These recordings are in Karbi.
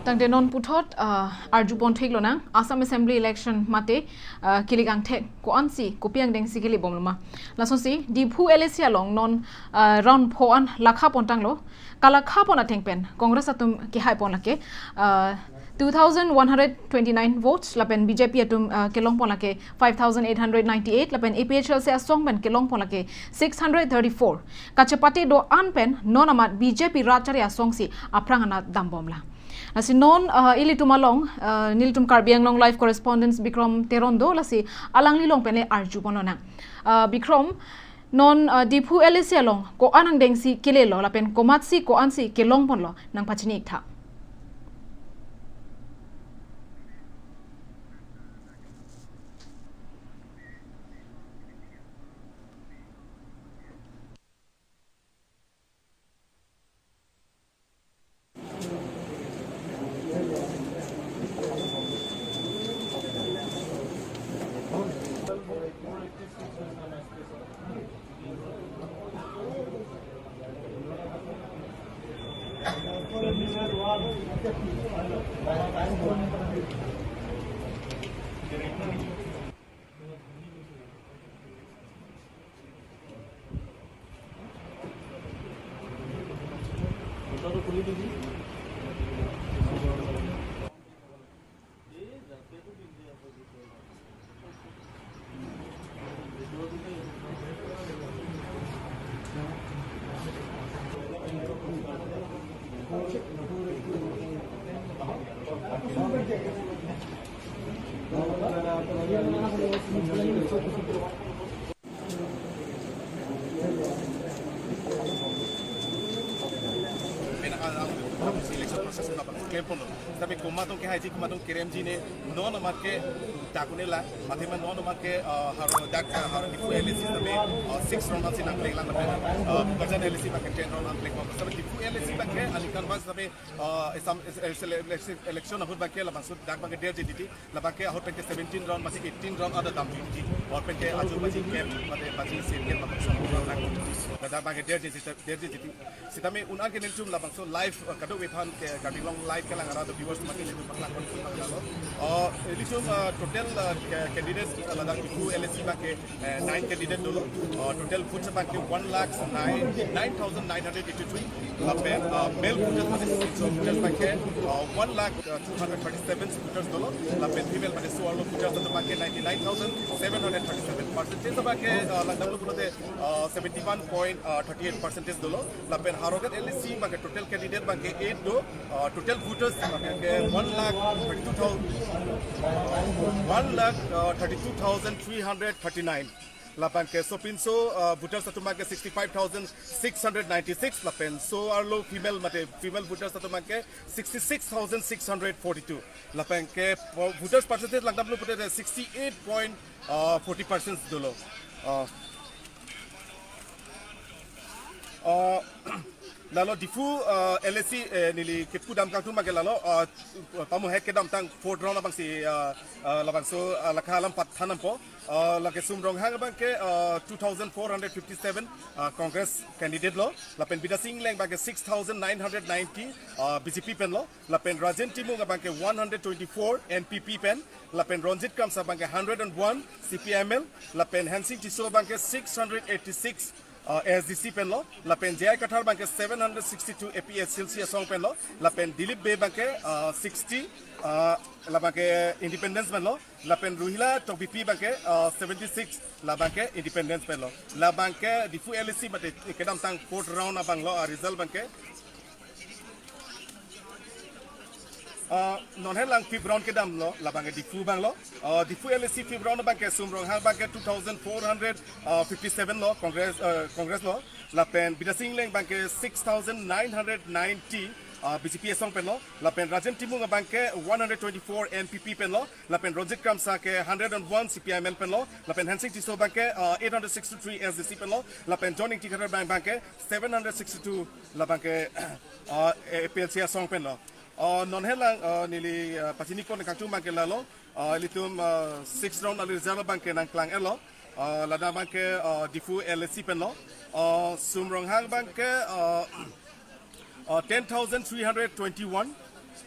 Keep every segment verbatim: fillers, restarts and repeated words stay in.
Tangte non puthot, ah, arjupon thik lonang, Assam Assembly election mate, ah, kilik angthek ko-ansi, kopi angdengsi kelibom loma. Lasonsi, Diphu L A C along non, ah, round pho an lakha pon tanglo, kalakha pon ateng pen, Congress atum kehai pon lake, ah, two thousand one hundred twenty-nine votes, lapen B J P atum, ah, kelong pon lake five thousand eight hundred ninety-eight, lapen A P H L C asong pen kelong pon lake six hundred thirty-four. Kachepate do-an pen non amat B J P rat chari asongsi aphrang anat dambomlo. Lasi non, ah, ilitum along, ah, nelitum Karbi Anglong Live Correspondent Bikrom Teron do, lasi alangli along pen le arjupon lonang. Ah, Bikrom, non, ah, Diphu L A C along ko-an angdengsi kelelo lapen komatsi ko-ansi kelong ponlo, nangpachini iktha. Election process na claim ponlo. Tapi komat atum kehaiji, komat atum keremji ne, non amat ke dak un-e la, mate ma non amat ke, ah, har dak, ah, har Diphu L A C tapi, ah, six round ansi nangkleng lang tapi, ah, Bokajan L A C abang ke ten round nangkleng. Tapi Diphu L A C abang ke aningkan bas tapi, ah, esam, es-, es-, ele-, election, election ahut abang ke labangso dak abang ke derji titi. Labang ke ahut pen ke seventeen round, masi eighteen round ada damji. Ahut pen ke aju baji camp, mate baji same camp, mate same round lang. Ladak abang ke derji titi, derji titi. Sitame un-an ke nelitum labangso live, eh, kadokave aphan ke Karbi Anglong Live kelang arat viewers mate nelitum paklang pon pon lang lo. Oh, nelitum, eh, total, eh, ke-, candidate, eh, ladak Diphu L A C abang ke, eh, nine candidate dolo. Oh, total votes abang ke one lakh nine, nine thousand nine hundred eighty-three. Lapen, eh, male voters mate, so voters abang ke, eh, one lakh, eh, two hundred thirty-seven voters dolo. Lapen female mate so-arlo voters atum abang ke ninety-nine thousand seven hundred thirty-seven. Percentage abang ke, eh, langdamlo pulote, eh, seventy-one point thirty-eight percentage dolo. Lapen Howraghat L A C abang ke total candidate abang ke eight do, uh, total voters abang ke one lakh thirty-two thousand, one lakh, uh, thirty-two thousand three hundred thirty-nine. Lapen ke sopinso, uh, voters atum abang ke sixty-five thousand six hundred ninety-six. Lapen so-arlo female mate female voters atum abang ke sixty-six thousand six hundred forty-two. Lapen ke po-, voters percentage langdamlo pulote sixty-eight point forty percent dolo. Uh, uh, Lalo Diphu, uh, L A C, eh, neli kepudam kangtung abangke lalo, uh, pamuhek kedamtang fourth round abangsi, uh, uh, labangso, uh, lakha alam patthan dampo. Uh, lake Sum Ronghang abangke, uh, two thousand four hundred fifty-seven, uh, Congress candidate lo. Lapen Bidya Sing Engleng abangke six thousand nine hundred ninety, uh, B J P pen lo. Lapen Rajen Timung abangke one hundred twenty-four N P P pen. Lapen Ranjit Kramsa abangke hundred and one C P I M L. Lapen Hensing Tisso abangke six hundred eighty-six, uh, A S D C pen lo. Lapen J I Kathar abangke seven hundred sixty-two A P H L C asong pen lo. Lapen Dilip Bey abangke, uh, sixty, uh, labangke independence pen lo. Lapen Rohila Tokbipi abangke, uh, seventy-six, labangke independence pen lo. Labangke Diphu L A C mate kedamtang fourth round abang lo, uh, result abangke. Uh, non helang fifth round kedam lo, labangke Diphu abang lo. Uh, Diphu L A C fifth round abangke Sum Ronghang abangke two thousand four hundred fifty-seven lo, Congress, uh, Congress lo. Lapen Bidya Sing Engleng abangke six thousand nine hundred ninety, uh, B J P asong pen lo. Lapen Rajen Timung abangke one hundred twenty-four N P P pen lo. Lapen Ranjit Kramsa ke hundred and one C P I M L pen lo. Lapen Hensing Tisso abangke, uh, eight hundred sixty-three A S D C pen lo. Lapen John Ingti Kathar abang abangke seven hundred sixty-two labangke, uh, A P H L C asong pen lo. Uh, non helang, uh, neli, uh, pachini pon kangtung abangke lalo. Uh, ilitum, uh, sixth round ali result abangke nangklang-et lo. Uh, ladak abangke, uh, Diphu L A C pen lo. Uh, Sum Ronghang abangke, uh, uh, ten thousand three hundred twenty-one.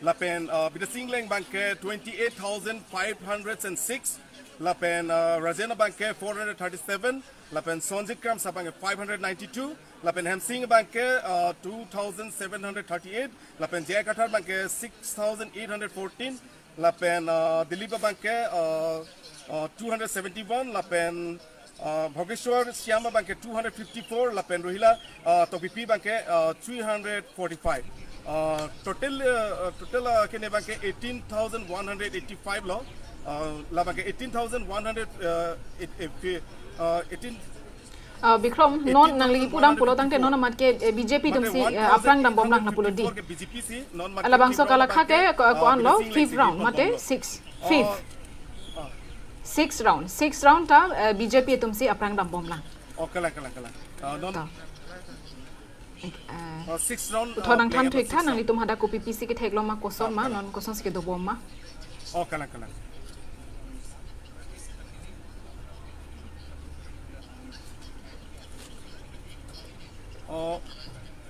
Lapen, uh, Bidya Sing Engleng abangke twenty-eight thousand five hundred and six. Lapen, uh, Rajen abangke four hundred thirty-seven. Lapen Sonjit Kramsa abangke five hundred ninety-two. Lapen Hensing abangke, uh, two thousand seven hundred thirty-eight. Lapen J I Kathar abangke six thousand eight hundred fourteen. Lapen, uh, Dilip abangke, uh, uh, two hundred seventy-one. Lapen, uh, Bhogeshwar Shyam abangke two hundred fifty-four. Lapen Rohila, uh, Tokbipi abangke, uh, three hundred forty-five. Uh, total, uh, uh, total, uh, kene abangke eighteen thousand one hundred eighty-five lo. Uh, labangke eighteen thousand one hundred, uh, eight, eight, uh, eighteen, Uh, Bikrom, non nangli pudam pulo tangte non amat ke, eh, B J P atumsi, eh, aphrang dambomlang lapulo di. Labangso kalakha ke ko-, ko-an lo, fifth round, mate six, fifth. Sixth round, sixth round ta, eh, B J P atumsi aphrang dambomlang. Oh, kalang, kalang, kalang. Uh, non. To. Eh, Uh, sixth round, uthon uh, nangthan play thik tha, sixth round. Nanglitum hadak kopi pisi kethek lo ma, koson ma, non kosonsi kedobom ma. Oh, kalang, kalang. Oh,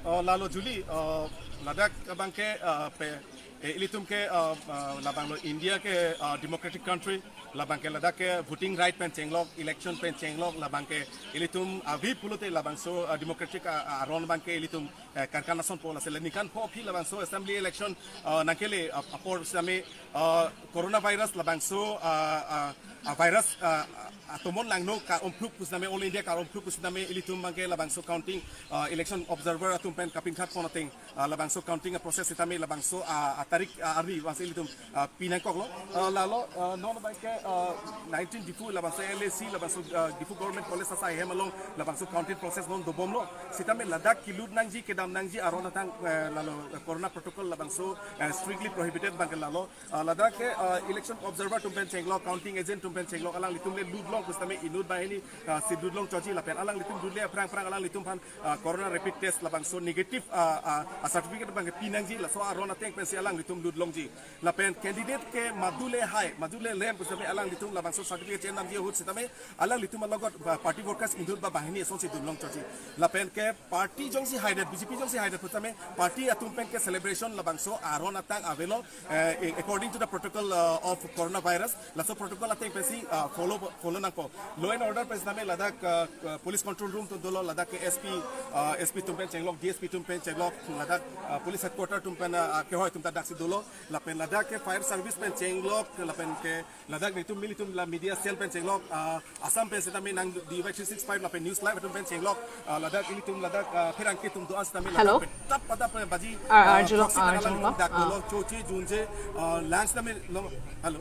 oh, lalo Julie, oh, ladak abangke, uh, pe, eh, ilitum ke, uh, uh, labang lo India ke, uh, democratic country, labangke ladak ke voting right pen chenglok, election pen chenglok, labangke ilitum avi pulote labangso, uh, democratic, uh, uh, aron abangke ilitum, eh, karkan asonpo lasi le ningkan pho aphi labangso assembly election, uh, nangkele, uh, apor sitame, uh, coronavirus labangso, uh, uh, uh, virus, uh, uh, atomon langno ka-omphruk pu sitame, All India ka-omphruk pu sitame ilitum abangke labangso counting, uh, election observer atum pen kapingthat pon ateng, uh, labangso counting a-process sitame labangso, uh, uh, tarik, uh, arni abangsi ilitum, uh, pi nangkoklo. Uh, lalo, uh, non abangke, uh, nineteen Diphu labangso L A C labangso, uh, Diphu Government College asai hem along labangso counting process non dobomlo. Sitame ladak kelut nangji kedam nangji aron atang, uh, lalo, uh, corona protocol labangso, uh, strictly prohibited abangke lalo. Uh, ladak ke, uh, election observer atum pen chenglok, counting agent atum pen chenglok, alanglitum le lut long pu sitame inut banghini, uh, si lut long choji lapen alanglitum lut le aphrang aphrang alanglitum aphan, uh, corona rapid test labangso negative, uh, uh, uh, certificate abangke pi nangji, laso aron ateng pensi alanglitum lut longji. Lapen candidate ke madu le hai, madu le lem pu sitame alanglitum labangso certificate chen damji ahut sitame alanglitum alogot, uh, party workers inut ba banghini asonsi dun long choji. Lapen ke party jongsi haidet, B J P jongsi haidet pu sitame party atum pen ke celebration labangso aron atang avelo, eh, according to the protocol, uh, of coronavirus, laso protocol ateng pensi, uh, follow, follow nangkok. Law and order pen sitame ladak, uh, uh, police control room atum dolo, ladak ke S P, uh, S P atum pen chenglok, D S P atum pen chenglok, ladak, uh, police headquarter atum pen, uh, uh, kehoi atum ta daksi dolo, lapen ladak ke fire service pen chenglok, lapen ke ladak nelitum, nelitum la media cell pen chenglok, uh, Assam pen sitame nang D Y three six five lapen News Live atum pen chenglok, uh, ladak ilitum ladak, uh, pherangke atum do-an sitame ladak Hello? Petap petap baji, R R uh, Julok, proxy R R panel Julok, dak ah. Dolo, choche junje, uh, lang sitame long, hello?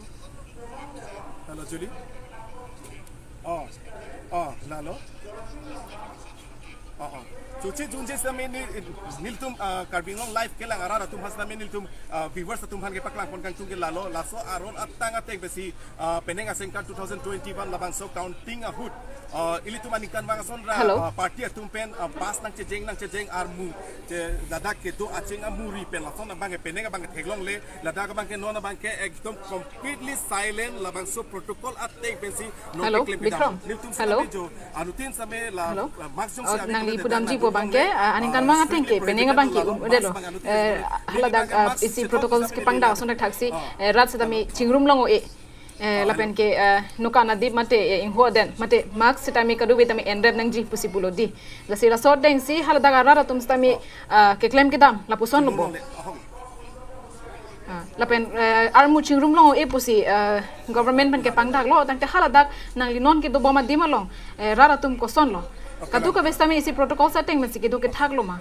Hello, Julie? Oh, oh, lalo? Oh, oh. Choche junje sitame ne, nelitum, uh, Karbi Anglong Live kelang arat atum aphan sitame nelitum, uh, viewers atum aphan kepaklang pon kangtung ke lalo, laso aron atang ateng pensi, uh, penang asengkan two thousand twenty-one labangso counting ahut, Uh, ilitum aningkanvang ason ra, Hello. Uh, party atum pen, uh, bus nangchejeng nangchejeng armu, che ladak kedo acheng amuri pen lason abang ke penang abang ke theklongle, ladak abang ke non abang ke ekdom completely silent, labangso protocol ateng pensi non Hello, keklem kedam. Bikram. Nelitum Hello. Sitame jo, anutin sitame la, Hello. La mask jongsi Oh, ave nangli pute pudamji dan po abang ke, nangdungle, ah, aningkanvang ah, ateng ke, strictly penang abang ke, preventive um, la udah mask lo. Abang anutin Eh, sitame. Haladak, Nelitum ah, abang ke isi mask protocols jongsi kepangdak ave ason thak thaksi, Ah. Eh, rat sitame chingrum longo e. Eh, lapen ke, eh, noka nadip mate, eh, ingho den, mate mask sitame kadokave tame enrep nangji pusi pulo di. Lasi laso atengsi haladak arat atum sitame, ah, keklem kedam, lapuson lo bo. Ah, lapen, eh, armu chingrum longo e pusi, eh, government pen kepangdak lo, tangte haladak nangli non kedobom adim along, eh, rat atum koson lo. Kadokave sitame isi protocol ateng pensi kedo kethak lo ma.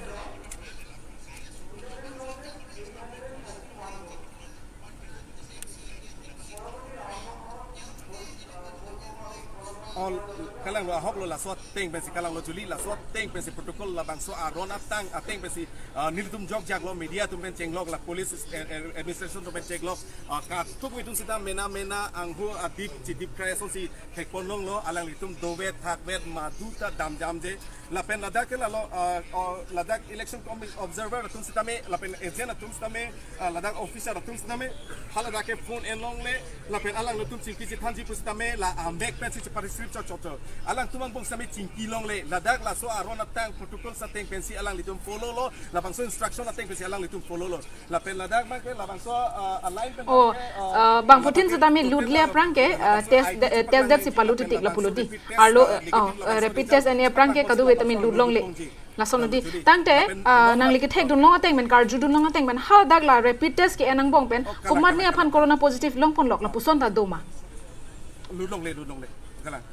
All kalang lo, ahok lo, laso ateng pensi kalang lo Julie, laso ateng pensi protocol labangso aron atang ateng pensi, ah, nelitum jokjak lo, media atum pen chenglok, la police, eh, eh, administration atum pen chenglok, ah, katuk itum sita mena mena anghu adip chidip krai asonsi thekpon longlo, alanglitum dovet thakvet madu ta damjamje. Lapen ladak ke lalo, ah, oh, ladak election commi-, observer atum sitame, lapen agent atum sitame, ah, ladak officer atum sitame, haladak ke phone en longle, lapen alanglitum chingki chethanji pu sitame, la ambek pensi chepariship chotchot. Alangtum angbong sitame chingki longle, ladak laso aron atang protocol ateng pensi alanglitum follow lo, labangso instruction ateng pensi alanglitum follow lo. Lapen ladak abang ke labangso, ah, align pen Oh, abang ke, ah, bangphutin lapen sitame total, lutle ah, aphrang ke, ah, test, eh, test det si palu titik lapulo di. Arlo, eh, oh, eh, rapid test ane aphrang ke kadokave tame lut longle. Lason lo di. Tangte, ah, nangli kethekdun long ateng pen, karjudun long ateng pen, haladak la rapid test ke-en angbong pen, komatne aphan corona positive longponlok, lapuson ta do ma? Lut longle, lut longle. Kalang.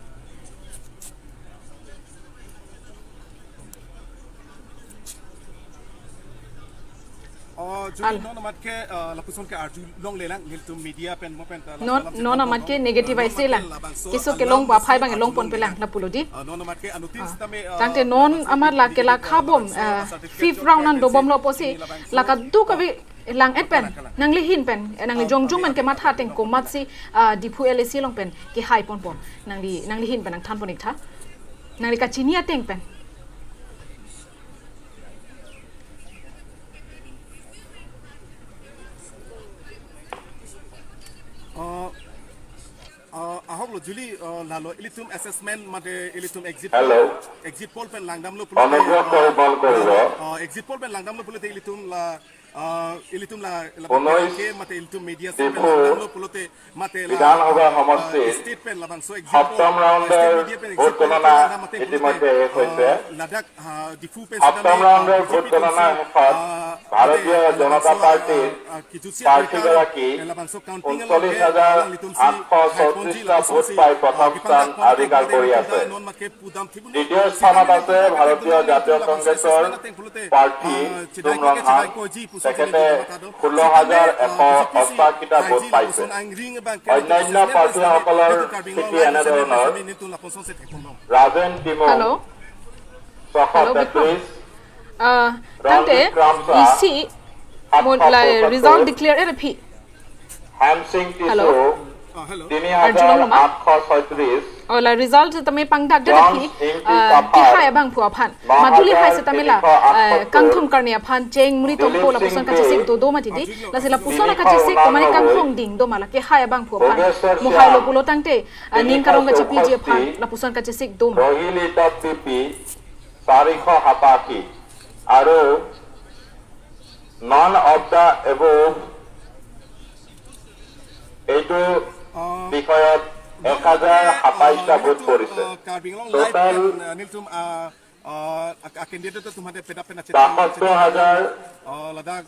Oh, Julie, Al- non amat ke, eh, lapuson ke arju longlelang, nelitum media pen mo pen ta Non, lapuson non amat ke negative aise lang. Kiso kelong ba phai abang longpon pelang, lapulo di. Eh, non amat ke anutin sitame, eh, tangte non amat la ke la khabom, eh, fifth round an dobom lo pusi, la kadokave lang-et pen, nangli ahin pen, eh, nangli jongjung pen kematha ateng komatsi, ah, Diphu L A C along pen kehai ponpo. Nangli, nangli ahin pen nangthan pon ik tha. Nangli kachini ateng pen. Uh, uh, ahok lo Julie, uh, lalo ilitum assessment mate ilitum exit Hello. Poll, exit poll pen langdamlo pulote, অনুগ্ৰহ কৰি uh, মন কৰিব। Uh, exit poll pen langdamlo pulote ilitum la, uh, ilitum la, la ঊনৈশ ke mate ilitum media Diphu pen langdamlo pulote mate la, বিধানসভা uh, সমষ্টিৰ state pen labangso exit poll, সপ্তম ৰাউণ্ডৰ state media pen vote exit poll গণনা pen langdam mate ইতিমধ্যে pulote, শেষ হৈছে। Uh, ladak, uh, Diphu pen সপ্তম sitame, ৰাউণ্ডৰ uh, vote B J P গণনাৰ pen si, শেষত uh, ভাৰতীয় mate জনতা labangso, পাৰ্টিৰ uh, uh, kijutsi প্ৰাৰ্থীগৰাকী aphrang, eh, labangso counting along ঊনচল্লিছ হাজাৰ আঠশ চৌত্ৰিশটা ভোট পাই প্ৰথম স্থান অধিকাৰ কৰি আছে। দ্বিতীয় স্থানত আছে ভাৰতীয় জাতীয় কংগ্ৰেছৰ প্ৰাৰ্থী তুমৰং হাং, তেখেতে ষোল্ল হাজাৰ এশ অষ্টাশীটা ভোট পাইছে। অন্যান্য প্ৰাৰ্থীসকলৰ স্থিতি এনেধৰণৰ। ৰাজেন টিমুং, Hello. ছশ তেত্ৰিশ, Hello, Bikram. Uh, tangte, Ranjit Kramsa, isi, সাতশ mo-, la, result পঁয়সত্তৰ, declare er aphi. হেমচিং টিছু, Hello. Uh, hello. তিনি হাজাৰ আঠশ ছয়ত্ৰিশ, Oh, la result tame pangdak det aphi, John Ingti ah, Kaphar, kehai abangphu aphan. ন হাজাৰ তিনিশ আঠসত্তৰ, Maduli hai setame la, eh, kangthum karne aphan, cheng muri tongpo Dilip lapuson সিং kachesik they, do do mati di. তিনিশ ঊনানব্বৈ, Lasi lapuson kachesik komane kangthum ding do ma la kehai abangphu aphan. Bhogeswar Mohai Shyam, lo pulo tangte, ah, তিনিশ ning karong kachepi ji চৌষষ্ঠি, aphan, lapuson kachesik do ma. ৰোহিলিতা টিপি, চাৰিশ সাতাশী, আৰু none of the above এইটো বিষয়ত এক হাজাৰ সাতাইশটা ভোট পৰিছে। Total বাসত্তৰ হাজাৰ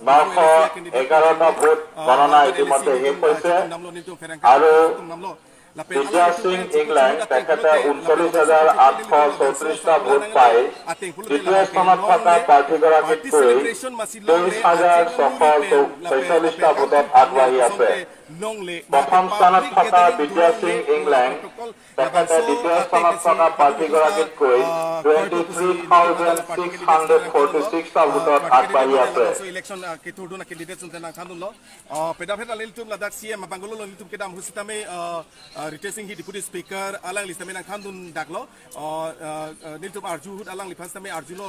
নশ এঘাৰটা ভোট গণনা ইতিমধ্যে শেষ হৈছে আৰু বিদ্যা সিং ইংলেণ্ড তেখেতে ঊনচল্লিছ হাজাৰ আঠশ চৌত্ৰিশটা ভোট পাই দ্বিতীয় স্থানত থকা প্ৰাৰ্থীগৰাকীতকৈ তেইছ হাজাৰ ছশ ছয়চল্লিছটা ভোটত আগবাঢ়ি আছে। প্ৰথম স্থানত থকা বিদ্যা সিং ইংলেং, তেখেতে দ্বিতীয় স্থানত থকা প্ৰাৰ্থীগৰাকীতকৈ twenty three thousand six hundred forty six ভোটত আগবাঢ়ি আছে। Election kethurdun a-candidate sung nangthandunlo. Pedaphet nelitum ladak C M abang dolo, nelitum kedam ahut sitame Ritesh Enghi, Deputy Speaker, alangli sitame nangthandun daklo. Nelitum arju ahut alangliphan sitame arjulo,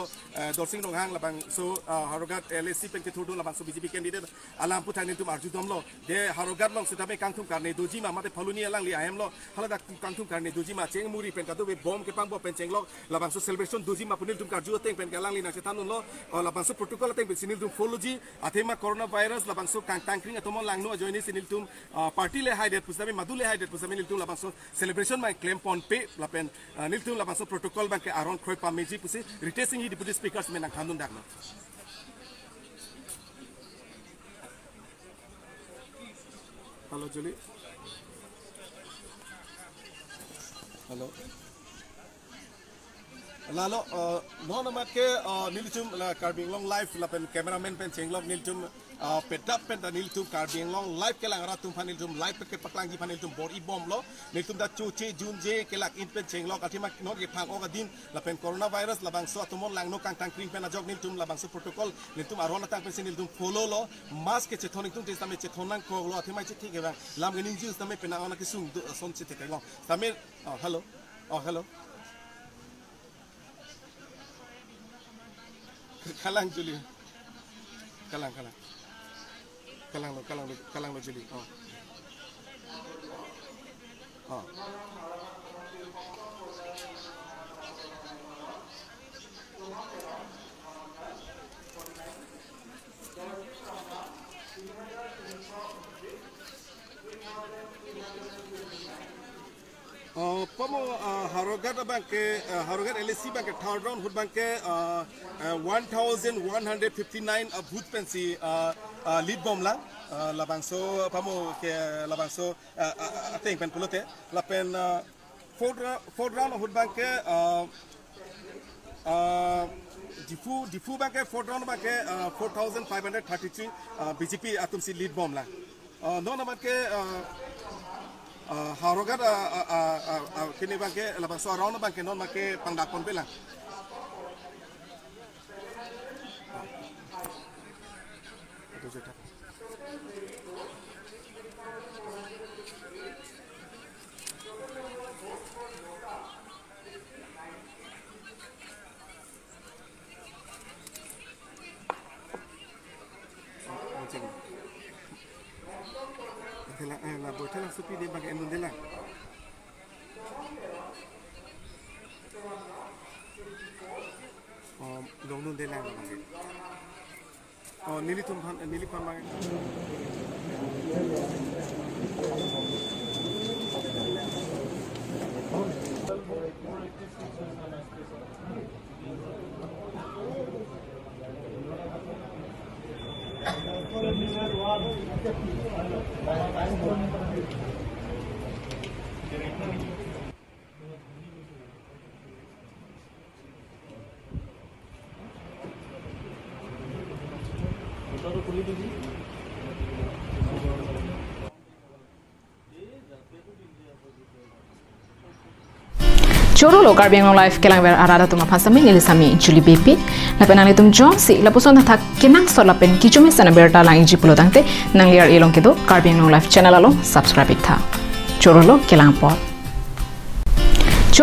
Dorsing Ronghang labangso Howraghat L A C pen kethurdun labangso B J P candidate alam aphuthak nelitum arjudomlo. De Howraghat along sitame kangthum karne doji ma mate Phuloni alangli ahemlo, haladak kangthum karne doji ma cheng muri pen kadokave bomb kepangbom pen chenglok labangso celebration doji ma pu nelitum karju ateng pen ke alangli nangchethandunlo. Labangso protocol ateng pensi nelitum followji, athema coronavirus labangso kangtangkring atomon langno ajoinesi nelitum party le haidet pusitame madu le haidet pusitame nelitum labangso celebration ma klemponpe lapen nelitum labangso protocol abangke aron kroi pameji pusi Ritesh Enghi, Deputy Speaker sitame nangthandun daklo. Hello, Julie. Hello. Lalo, non amat ke nelitum la Karbi Anglong Live lapen cameraman pen chenglok nelitum pedap pen ta nelitum Karbi Anglong Live kelang arat atum aphan nelitum live pen kepaklangji aphan nelitum bor-ibomlo. Nelitum ta choche junje kelak in pen chenglok athema non kephang-ok adin lapen coronavirus labangso atomon langno kangtangkring pen ajok nelitum labangso protocol nelitum aron atang pensi nelitum followlo. Mask kechethon ingtung te sitame chethon nangkoklo, athema chethek abang lam keningje sitame penang ona kesung do ason chetheklong. Sitame, oh, hello. Oh, hello. Kalang Julie. Kalang, kalang. Kalanglo, kalanglo, kalanglo Julie. Oh. Oh. Oh, pamo, ah, Howraghat abangke, ah, Howraghat L A C abangke third round ahut abangke, ah, ah, one thousand one hundred fifty-nine a vote pensi, ah, ah, lead bomlang, ah, labangso pamo ke labangso, ah, ah, ah, ateng pen pulote lapen, ah, fourth ra-, fourth round ahut abangke, ah, ah, Diphu, Diphu abangke fourth round abangke, ah, four thousand five hundred thirty-three, ah, B J P atumsi lead bomlang. Ah, non amat ke, ah, ah, Howraghat, ah, ah, ah, ah, ah, kene abangke labangso a-round abangke non amat ke pangdakponpelang. Thelang, eh, la boy thelang sopi de bang endun delang. Oh, longdun delang la bang. Oh, nelitum aphan, eh, neliphan bang. Chorolo Karbi Anglong Live kelangver arat atum aphan sitame neli sami Julie Beypi. Lapen nanglitum jongsi lapuson athak kenangsot lapen kechome sana birta langji pulo tangte nangli ar-e along kedo Karbi Anglong Live channel along subscribe iktha. Chorolo, kelang apot.